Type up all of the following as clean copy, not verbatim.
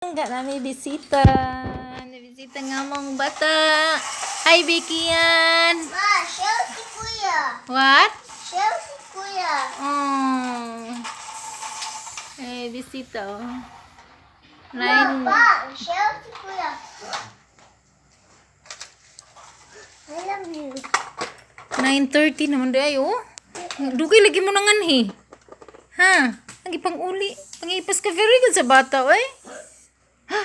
Langga na may bisita. May bisita nga mong bata. Hi, Bikian. Ma, show si Kuya. What? Show si Kuya. Oh. Eh, bisita oh. Ma, Nine. pa, show si Kuya. I love you. 9:30 naman di ay oh. Dugay lagi mo nangan he. Ha? Ang ipang uli. Pangipas ka very good sa bata oy. Ha?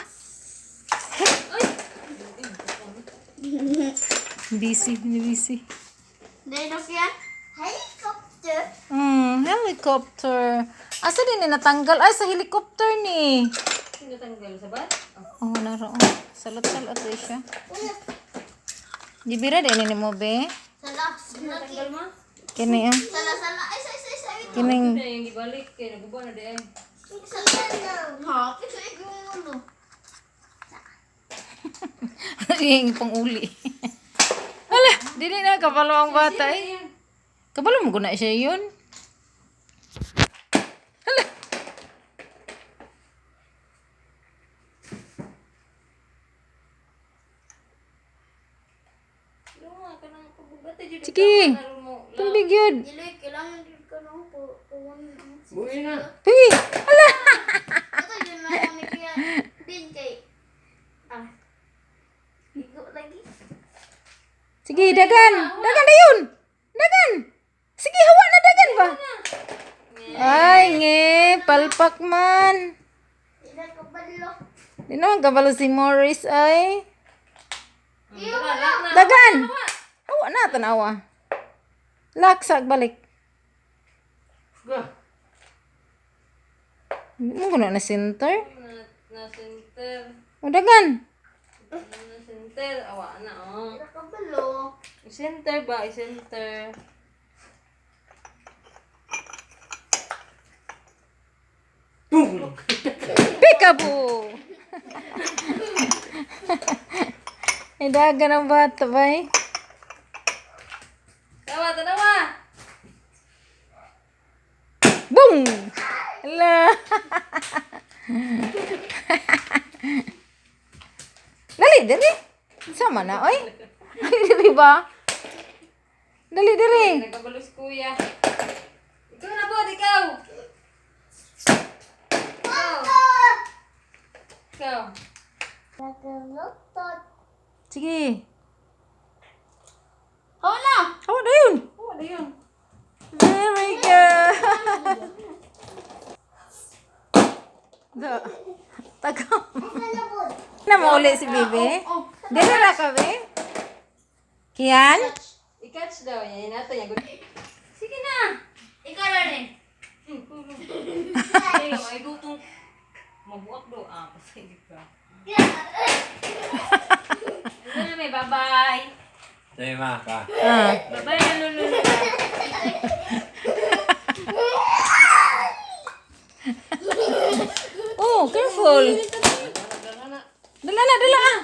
Busy, busy. Dito yan? Helicopter. Helicopter. Asa din ni natanggal? Ay, sa helicopter ni. Natanggal sa bat? Oh, naro. Oh. Salot-salot eh siya. Gibira din ni mo be. Sala, sala, Natanggal ma? Kini ah. sala, sala. Ay, sa, sa, sa. Ito. Kining Ito na yung ibalik kay naguba na di ay. Sala na. Ha? Ito, ito yung ulo. yung pang-uli. Wala, dili na kabalo ang bata eh. Kabalo mo guna siya yun. Hala. Lunga ka nang pagbugat jud. Sige. Tumbig yun. Dili, kailangan din ka nang Buhi na. Piwi. Hala. Ito yun na ako ni Kuya. Bin kay. Ah. Igo lagi. Sige, dagan. Dagan na yun. Dagan. Sige, hawa na dagan ba? Ay, nge. Palpak man. Ila kabalo. Di naman kabalo si Morris ay. Iyo na. Dagan. Hawa na, tanawa. Laksak, balik. Go. Mo guna na center. Na, na center. O dagan. Na center. Awa na oh. Ila kabalo. I-center ba? I-center. Peekaboo! Ay, dagan ang bata, bay. Tawa, tanawa. Boom! Ala! Dali, dali. Sama na, oy. Ay, dali ba? Dali, dali. Nagkabalo si kuya. Ikaw na bod, ikaw. Ikaw. Ikaw. Nagalutot. Sige. Oh na. Awa na yun. Awa na yun. Very good. Da. Tagam. Kalabot. Na mauli si Bibi? Dili ra ka, be? Kian? I-catch daw. Yan nato yan. Sige na. Ikaw na rin. Ay, may gutong. Mabuak do. Ah, pasig ka. Ito na may bye-bye. Sabi ma ka. Ah. Bye-bye na lulu. Oh, careful. Dala na, dala ah.